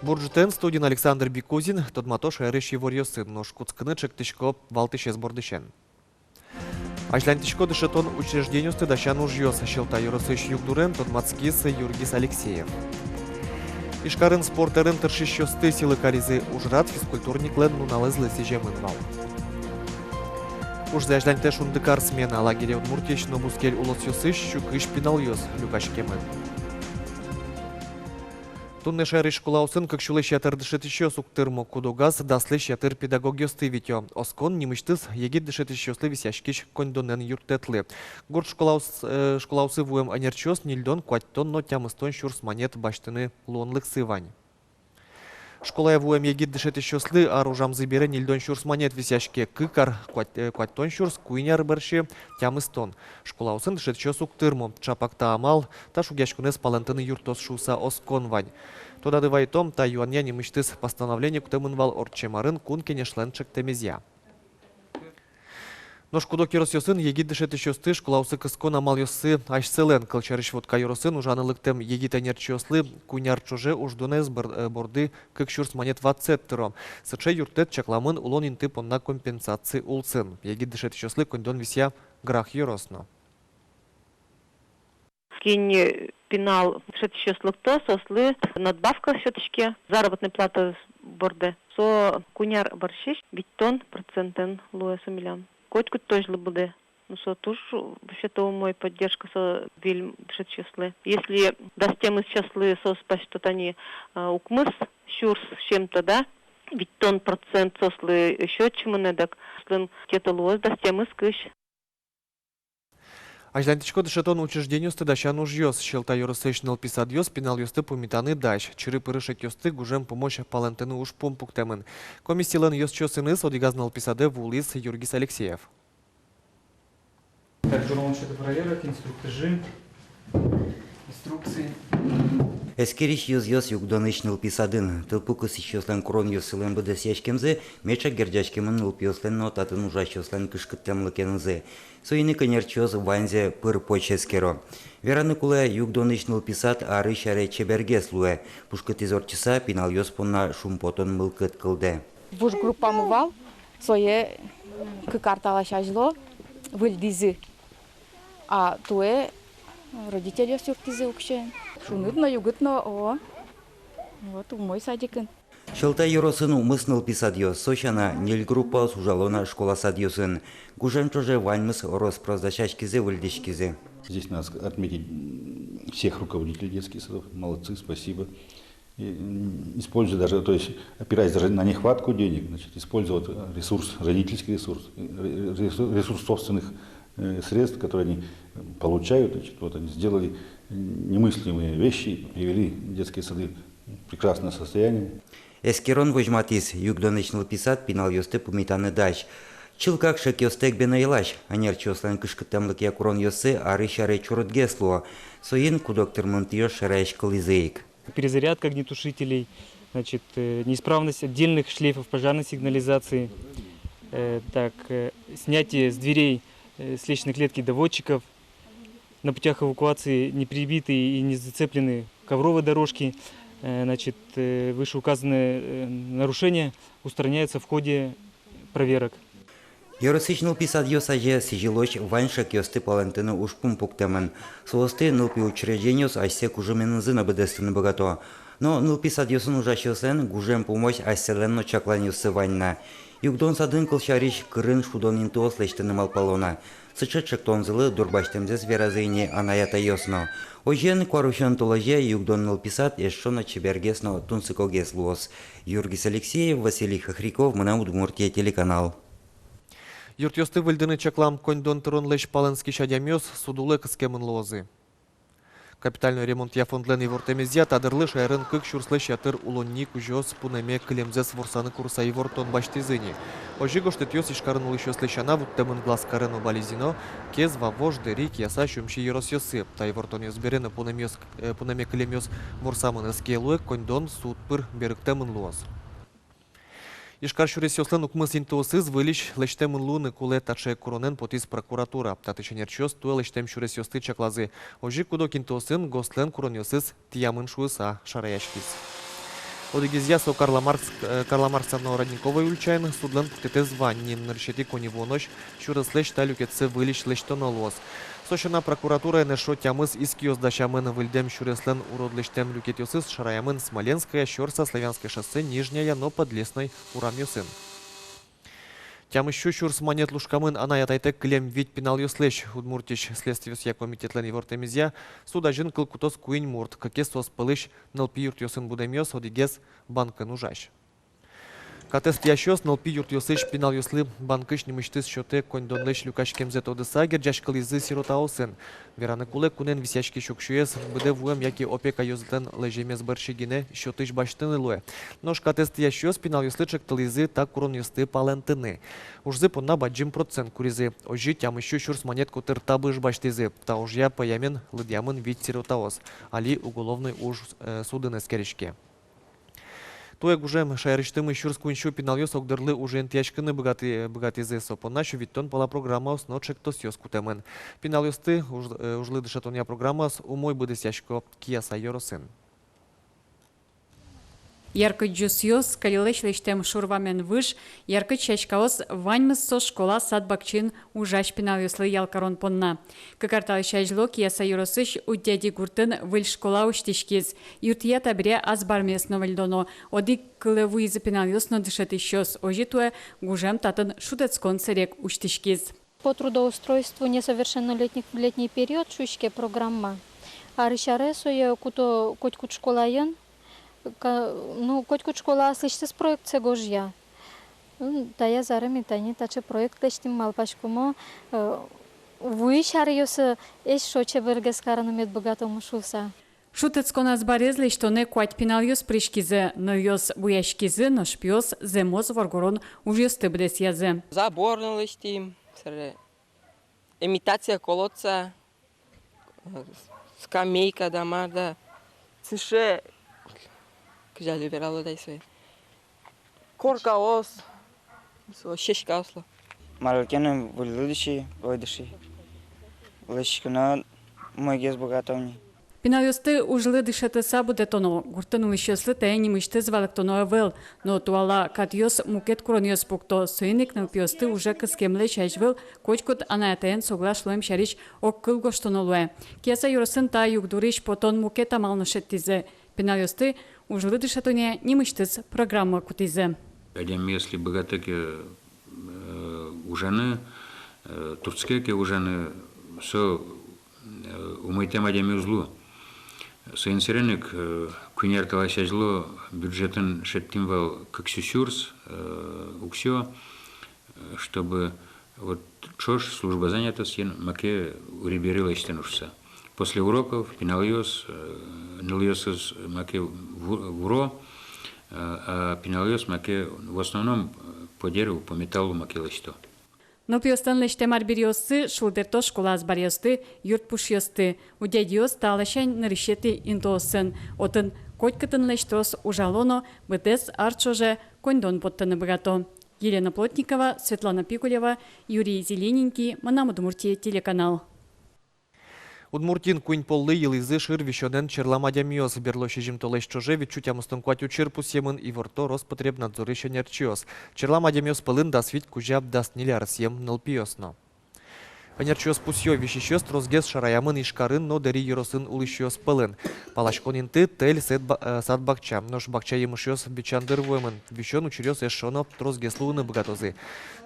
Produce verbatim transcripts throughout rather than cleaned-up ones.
Бур ӝытэн! Студиын Александр Бикузин. Тодмато шаерысь иворъёсын, нош кутскыны чектӥсько валтӥсез бордысен. Азьланьтӥсько дышетон учреждениосты дасян ужъёс. Сьӧлта ёросысь югдурен тодматскиз Юргис Алексеев. Ижкарын спорт ӧрын тыршисьёсты сӥлы каризы. Ужрад физкультурниклэн нуналызлы сӥземын вал. Ужзэ азьланьтэ «Шундыкар» смена. Лагере Удмуртиысь но бускель улосъёсысь сю кызь пиналъёс люкаськемын. Туннэ шаерысь школаосын кык сюлэсь ятыр дышетӥсьёс уг тырмо, кудогаз даслэсь ятыр педагогъёсты витё. Оскон нимысьтыз егит дышетӥсьёслы висъяськись коньдонэн юрттэтлы. Гурт школаос-, э, школаосы вуэм ӧнерчиос ньыльдон, куатьтон но тямыстон сюрс манет басьтыны луонлыксы вань. Школае вуэм егит дышетӥсьёслы ар ужамзы бере ньыльдон сюрс манет висъяське, кык ар — куать-, э, куатьтон сюрс, куинь ар бӧрсьы — тямыстон. Школаосын дышетӥсьёс уг тырмо. Чапак та амал та шугъяськонэз палэнтыны юрттоз шуыса оскон вань. Тодады вайтом, та юанъя нимысьтыз постановление кутэмын вал ортчем арын Кун Кенешлэн чектэмезъя. Нош куд-ог ёросъёсын егит дышетӥсьёсты школаосы кыскон амалъёссы асьсэлэн. Кылсярысь, Вотка ёросын ужаны лыктэм егит ӧнерчиослы куинь ар ӵоже уждунэз бор-, э, борды кык сюрс манет ватсэт тыро. Сыӵе юрттэт чакламын улон инты понна компенсаци улсын. Егит дышетӥсьёслы коньдон висъя Грах ёрос но. Кин пинал дышетӥсьёс лыкто, соослы надбавка сётӥське заработной плата борды. Со куинь ар бӧрсьысь витьтон процентэн луэ со милям. Котькуд тожлы быдэ. Ну, со туж вообще-то умой поддержка, со выль дышетӥсьёслы. Если дас тямыс часлы соос басьто тани, а, укмыс сюрс с чем-то, да, витьтон процент соослы ещё чимынэ, дак соослэн где-то луоз дас тямыс-кызь. Азьланьтӥсько дышетон учреждениосты дасян ужъёс. Сьӧлта ёросысь нылпи садъёс пиналъёсты пумитаны дась. Чыры-пыры шекъёсты гужем пумозь палэнтыны ужпум пуктэмын. Комиссилэн ёзчиосыныз одӥгаз нылпи садэ вуылӥз Юргис Алексеев. Так, журнал учёта проверок, инструктажи, инструкции. Эскерись ёзъёс югдонысь нылпи садын. Тылпу кысӥсьёслэн куронъёссылэн быдэсъяськемзы меӵак герӟаськемын нылпиослэн но татын ужасьёслэн кышкыттэмлыкенызы. Соин ик ӧнерчиос ваньзэ пыр-поч эскеро. Вераны кулэ, югдонысь нылпи сад арысь аре чебергес луэ. Пушкытӥз ортчыса, пиналъёс понна шумпотон мылкыд кылдэ. Вуж группамы вал, сое кык ар талэсь азьло выльдӥзы. А туэ родительёс юрттӥзы уксёен. Шуныт но, югыт но, о. Вот, умой садикын. Сьӧлта ёросын укмыс нылпи садъёс, со сяна ньыль группаос ужало на школа садъёсын. Гужем ӵоже ваньмыз рос-прос дасяськизы, выльдӥськизы. Здесь надо ск-, отметить, м, всех руководителей детских садов. Молодцы, спасибо. И, м, используя даже, то есть опираясь даже на нехватку денег, значит, использовать, э, ресурс, родительский ресурс, э, ре-, ресу-, ресурс собственных, э, средств, которые они, э, получают, значит, вот они сделали, э, немыслимые вещи, привели детские сады в прекрасное состояние. Эскерон возьматӥз: югдонысь нылпи сад пиналъёсты пумитаны дась. Чылкак шекъёстэк бен ӧй лась. Ӧнерчиослэн кышкыттэмлыкъя куронъёссы арысь аре чурытгес луо. Соин куд-ог тырмымтэос шараськылӥзы ик. Перезарядка огнетушителей, значит, э, неисправность отдельных шлейфов пожарной сигнализации, э, так, э, снятие с дверей, э, с лестничной клетки доводчиков, на путях эвакуации не прибиты и не зацеплены ковровые дорожки, э, значит, э, вышеуказанные, э, нарушения устраняются в ходе проверок. Ёросысь нылпи садъёс азе сӥзьылозь вань шекъёсты палэнтыны ужпум пуктэмын. Соосты нылпи учреждениос асьсэ кужыменызы но быдэстыны быгато. Но нылпи садъёсын ужасьёслэн гужем пумозь асьсэлэн но чакланъёссы вань на. Югдон садын, кылсярысь, кырын шудон интыос лэсьтыны малпало на. Сыӵе чектонзылы дурбасьтэмзэс веразы ини анай-атайёс но. Озьыен, куарусён толэзе югдон нылпи сад эшшо но чебергес но тунсыкогес луоз. Юргис Алексеев, Василий Хохряков, «Мынам Удмуртие» телеканал. Юртъёсты выльдыны чаклам коньдон тыронлэсь палэнскись адямиос суд улэ кыскемын луозы. Капитальной ремонтъя фондлэн ивортэмезъя, та дырлы шаерын кык сюрслэсь ятыр улонни кузёос пунэме кылемзэс ворсаны курыса ивортон басьтӥзы ини. Озьы гожтэтъёс Ижкарын улӥсьёслы сяна вуттэмын Глазкарын но Балезино, Кез, Вавож, Дэри, Кияса, Сюмси ёросъёсы. Та ивортонъёс бере но пунэмъёс, э, пунэме кылемъёс ворсамын ӧз ке луэ, коньдон суд пыр берыктэмын луоз. Ижкар сюресъёслэн укмыс интыосыз выльысь лэсьтэмын луыны кулэ, таӵе куронэн потӥз прокуратура. Татысь ӧнерчиос туэ лэсьтэм сюресъёсты чаклазы. Озьы куд-ог интыосын ГОСлэн куронъёсыз тӥямын шуыса шараяськиз. Одӥгезъя со Карла Маркс, э, Карла Маркса но Родниковой ульчаын. Судлэн пуктэтэз вань ни, нырысетӥ коньывуонозь сюреслэсь та люкетсэ выльысь лэсьтоно луоз. Со сяна, прокуратураен эшшо тямыс искиос дасямын. Выльдэм сюреслэн урод лэсьтэм люкетъёсыз шараямын Смоленская, Сюрса, Славянское шоссе, Нижняя но Подлесной урамъёсын. Тямыс сю сюрс манет лушкамын анай-атайтэк кылем вить пиналъёслэсь. Удмуртиысь Следствиосъя комитетлэн ивортэмезъя, суд азьын кыл кутоз куинь мурт, кыкез соос пӧлысь нылпи юртъёсын будэмъёс, одӥгез банкын ужась. Катэз тӥясьёс нылпи юртъёсысь пиналъёслы банкысь нимысьтыз счётэ коньдонлэсь люкаськемзэ тодыса герӟаськылӥзы сиротаосын. Вераны кулэ, кунэн висъяськись уксёез быдэ вуэм яке опека ёзэтлэн лэземез бӧрсьы гинэ счётысь басьтыны луэ. Нош катэз тӥясьёс пиналъёслы ӵектылӥзы та куронъёсты палэнтыны. Ужзы понна бадӟым процент куризы. Озьы тямыс сю сюрс манет котыр табыш басьтӥзы. Та ужъя пӧямен лыдъямын вить сиротаос. Али уголовной уж, э, судын эскериське. Туэ гужем шаерысьтымы сюрс куинь сю пиналъёс огдырлы ужен тӥяськыны быгаты-, быгатӥзы. Со понна сю витьтон пала программаос но ӵектосъёс кутэмын. Пиналъёсты уж-, э, ужлы дышетонъя программаос умой быдэсъясько Кияса ёросын. Яркыт ӟусъёс, кыллэсь лэсьтэм шур вамен выж, яркыт сяськаос — ваньмыз со школа, сад-бакчаын ужась пиналъёслы ял карон понна. Кык ар талэсь азьло Кияса ёросысь Удьяди гуртын выль школа усьтӥськиз. Юртъя табере азбармес но выльдоно. Одӥг кылэ вуизы пиналъёс но дышетӥсьёс. Озьы туэ гужем татын шутэтскон сэрег усьтӥськиз. По трудоустройству несовершеннолетних в летний период шуиське программа. Арысь аре сое куто котькуд школаын, ка-, ну, котькуд школа аслэсьтыз проектсэ гожъя. М, таяз аре ми тани таӵе проект лэсьтӥм, малпаськом, э, вуись аръёсы эшшо чебергес карыны мед быгатом шуыса. Шутэтскон азбарез лэсьтонэ куать пиналъёс пыриськизы. Нылъёс буяськизы, нош пиос зэмос воргорон ужъёсты быдэсъязы. Забор но лэсьтӥм, собере имитация колодца, скамейка да мар да, сыӵе, кызьы али верало ай сое, коркаос, со сяськаослы. Малы ке но выльлы дыши, ой, дыши. Лэсьтӥськыны умойгес быгатом ни. Пиналъёсты ужлы дышетыса будэтоно. Гуртын улӥсьёслы тае нимысьтыз валэктоно ӧвӧл. Но туала катъёс мукет куронъёс пукто. Соин ик нылпиосты уже кыскемлэсь азьвыл котькуд анай-атаен соглаш луэм сярысь огкыл гожтоно луэ. Кияса ёросын та югдурысь потон мукет амал но шедьтӥзы. Пиналъёсты ужлы дышетонъя нимысьтыз программа кутӥзы. Адямиослы быгатэ ке, э, ужаны, э, туртске ке ужаны, со, э, умойтэм адями уз лу. Соин сэрен ик, э, куинь ар талэсь азьло бюджетын шедьтӥм вал кык сю сюрс, э, уксё, э, чтобы вот ӵош служба занятостьын маке ури-бери лэсьтыны шуыса. После уроков пиналъёс, э, нылъёсыз маке ву-, вуро, э, а пиналъёс маке в основном, э, по дереву, по металлу маке лэсьто. Нылпиослэн лэсьтэм арбериоссы шулдырто школа азбаръёсты, юрт пушъёсты. Удьядиос та ласянь нырысетӥ интыосын. Отын котькытын лэсьтоз, ужало но быдэс ар ӵоже коньдон поттыны быгато. Елена Плотникова, Светлана Пикулева, Юрий Зелененький, «Мынам Удмуртие» телеканал. Удмуртиын куинь поллы йылӥзы шыр висёнэн черлам адямиос. Берло сизьым толэзь ӵоже вить сю тямыстон куать учыр пусъемын, иворто Роспотребнадзорысь ӧнерчиос. Черлам адямиос пӧлын дас вить кузя дас ньыль аресъем нылпиос но. Ӧнерчиос пусъё: висисьёс тросгес шараямын Ижкарын но Дэри ёросын улӥсьёс пӧлын. Паласькон инты тэль, сад-ба-, э, сад-бакча. Нош бакча емышъёс бичан дыр вуэмын. Висён учыръёс эшшо но тросгес луыны быгатозы.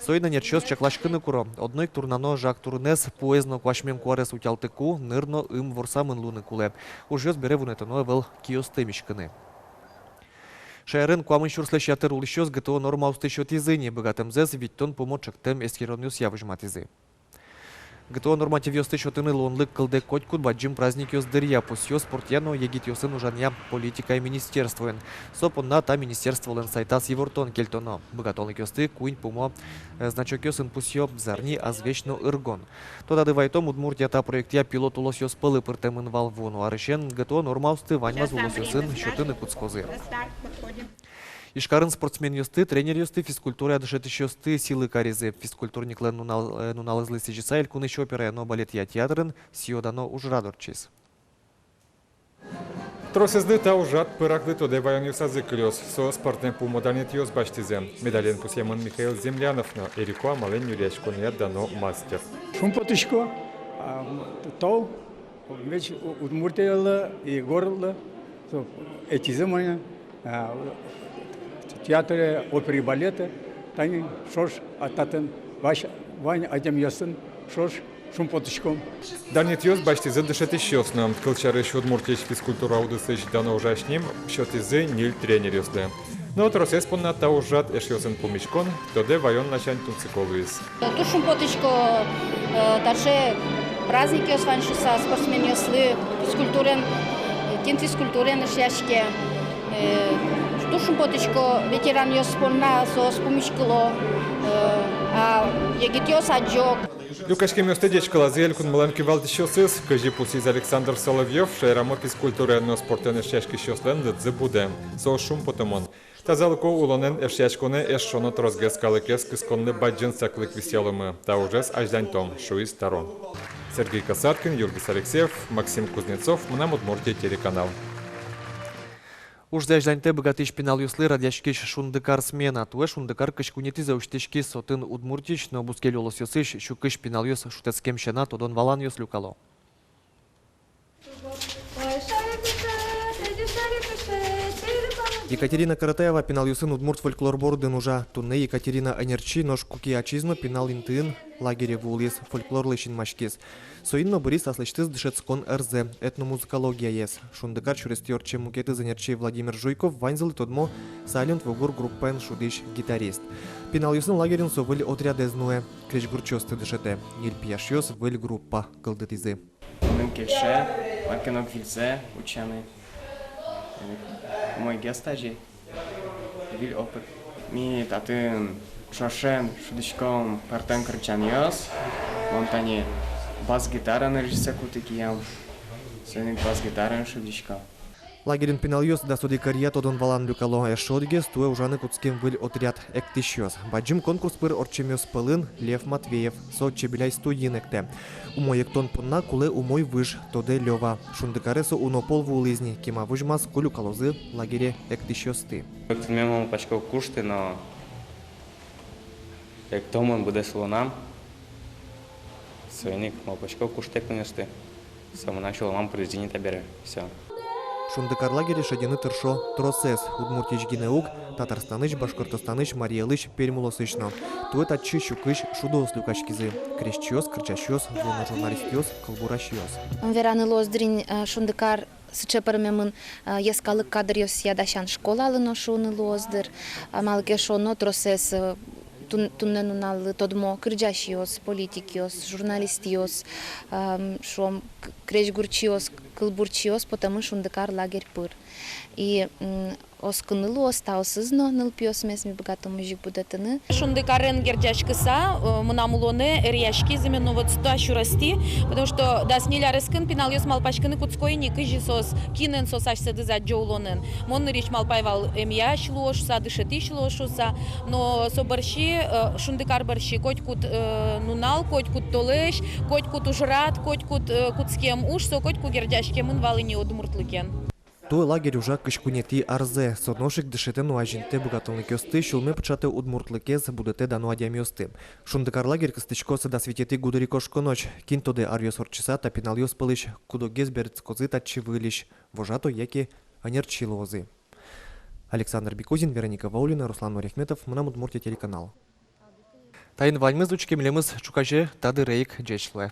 Соин ӧнерчиос чакласькыны куро. Одно ик турнано жаг турынэз, пуэз но куасьмем куарез утялтыку, ныр но ым ворсамын луыны кулэ. Ужъёс бере вунэтоно ӧвӧл киосты миськыны. Шаерын куамын сюрслэсь ятыр улӥсьёс ГТО нормаосты сётӥзы ни. Быгатэмзэс витьтон пумо ӵектэм эскеронъёсъя возьматӥзы. ГТО нормативъёсты сётыны луонлык кылдэ котькуд бадӟым праздникъёс дыръя, пусъё спортъя но егитъёсын ужанъя политикая министерствоын. Со понна та министерстволэн сайтаз ивортон кельтоно. Быгатонлыкъёсты куинь пумо, э, значокъёсын пусъё: зарни, азвесь но ыргон. Тодады вайтом, Удмуртия та проектъя пилот улосъёс пӧлы пыртэмын вал. Вуоно арысен ГТО нормаосты ваньмаз улосъёсын сётыны кутскозы. Ижкарын спортсменъёсты, тренеръёсты, физкультурая дышетӥсьёсты сӥлы каризы. Физкультурниклэн нунал-, э, нуналызлы сӥзьыса Элькунысь операя но балетъя театрын сӥё-дано ужрад ортчиз. Тросэзлы та ужрад пыраклы тодэ ваёнъёсазы кылёз. Соос пӧртэм пумо данъетъёс басьтӥзы. Медален пусъемын Михаил Землянов но, эрико амалэн нюръяськонъя дано мастер. Шумпотӥсько, а, тол, ведь У-, Удмуртиялы и городъёслы, со, ӧтизы монэ, а, театре оперы и балета, тани ӵош, а, татын вась, вань адямиосын ӵош шумпотӥськом. Данъетъёс басьтӥзы дышетӥсьёс но. Кылсярысь, Удмуртиысь физкультура удысысь дано ужась ним сётӥзы ньыль тренеръёслы. Но тросэз понна та ужрад — эшъёсын пумиськон, тодэ ваён ласянь тунсыко луиз. Туж шумпотӥсько, э, таӵе праздникъёс вань шуыса спортсменъёслы, физкультураен, э, кин физкультураен эшъяське. Э, туж шумпотӥсько ветеранъёс понна, соос пумиськыло, э, а егитъёс адӟо. Люкаськемъёсты ӟечкылазы элькунмылэн кивалтӥсьёсыз. Кызьы пусйиз Александр Соловьёв, шаерамы физкультураен но спортэн эшъяськисьёслэн лыдзы будэ. Соос шумпотымон. Тазалыко улонэн эшъяськонэ эшшо но тросгес калыкез кысконлы бадӟым саклык висъяломы. Та ужез азьланьтом, шуиз Таро. Сергей Касаткин, Юргис Алексеев, Максим Кузнецов, «Мынам Удмуртие» телеканал. Ужзэ азьланьтэ быгатӥсь пиналъёслы радъяськись «Шундыкар» смена. Туэ «Шундыкар» кызь куинетӥзэ усьтӥськиз. Отын Удмуртиысь но бускель улосъёсысь сю кызь пиналъёс шутэтскем сяна тодон-валанъёс люкало. Екатерина Каратаева пиналъёсын удмурт фольклор бордын ужа. Туннэ Екатерина ӧнерчи, нош куке ачиз но пинал интыын, лагере вуылӥз, фольклорлы синмаськиз. Соин но быриз аслэсьтыз дышетскон ӧрзэ — этномузыкологияез. «Шундыкар» сюрестӥ ортчем мукетыз ӧнерчи Владимир Жуйков ваньзылы тодмо «Silent Woo Goore» группаен шудӥсь гитарист. Пиналъёсын лагерьын со выль отрядэз нуэ, крезьгурчиосты дышетэ. Ньыль пияшъёс выль группа кылдытӥзы. Мыным кельше, мар ке но выльзэ утчаны. Умойгес тазьы. Выль опыт. Ми татын ӵошен шудӥськом пӧртэм кырӟанъёс. Мон тани бас-гитара нырысьсэ кутӥ киям. Соин ик бас-гитараен шудӥсько. Лагерьын пиналъёс дас одӥг ӧръя тодон-валан люкало. Эшшо одӥгез — туэ ужаны кутскем выль отряд — эктӥсьёс. Бадӟым конкурс пыр ортчемъёс пӧлын Лев Матвеев. Со «Чебеляй» студиын эктэ. Умой эктон понна кулэ умой выж, тодэ Лёва. «Шундыкаре» со уно пол вуылӥз ни, кема возьмаз, ку люкалозы лагере эктӥсьёсты. Эктонме мон малпасько кушты, но эктомы быдэс улонам. Соин ик малпасько кушты эктонъёсты. Со мынам сюлэмам пыриз ини табере. Всё. «Шундыкар» лагере шедьыны тыршо тросэз: Удмуртиысь гинэ уг, Татарстанысь, Башкортостанысь, Марий Элысь, Пермь улосысь но. Туэ татчы сю кызь шудоос люкаськизы: крезьчиос, кырӟасьёс, вуоно журналистъёс, кылбурасьёс. Ум вераны луоз дыр ини, э, «Шундыкар» сыӵе пӧрмемын, э, йӧскалык кадръёсъя дасян школалы но, шуыны луоз дыр. А малы ке шуоно, тросэз, э, тун-, туннэ нуналлы тодмо кырӟасьёс, политикъёс, журналистъёс, ам, шуом, к-, крезьгурчиос, кылбурчиос потэмын «Шундыкар» лагерь пыр. И, м, оскыны луоз таосыз но нылпиосмес, ми быгатомы озьы ик будэтыны. «Шундыкарен» герӟаськыса, э, мынам улонэ ӧръяськиз именно вот со сюрестӥ, потому что дас ньыль арескын пиналъёс малпаськыны кутско ини, кызьы соос, кинэн соос асьсэдыз адӟо улонын. Мон нырысь малпай вал эмъясь луо шуыса, дышетӥсь луо шуыса, но со бӧрсьы, э, «Шундыкар» бӧрсьы котькуд, э, нунал, котькуд толэзь, котькуд ужрад, котькуд, э, кутскем уж, со котьку герӟаськемын вал ини удмуртлыкен. Туэ лагерь ужа кызь куинетӥ арзэ. Со нош ик дышетэ но азинтэ быгатонлыкъёсты, сюлмэ пыӵатэ удмуртлыкез, будэтэ дано адямиосты. «Шундыкар» лагерь кыстӥськоз дас витетӥ гудырикошконозь. Кин тодэ, аръёс ортчыса та пиналъёс пӧлысь куд-огез берытскозы татчы выльысь, вожато яке ӧнерчи луозы. Александр Бекузин, Вероника Ваулина, Руслан Нуряхметов, «Мынам Удмуртие» телеканал. Таин ваньмыз. Учке милемыз ӵуказе та дыре ик. Ӟеч луэ.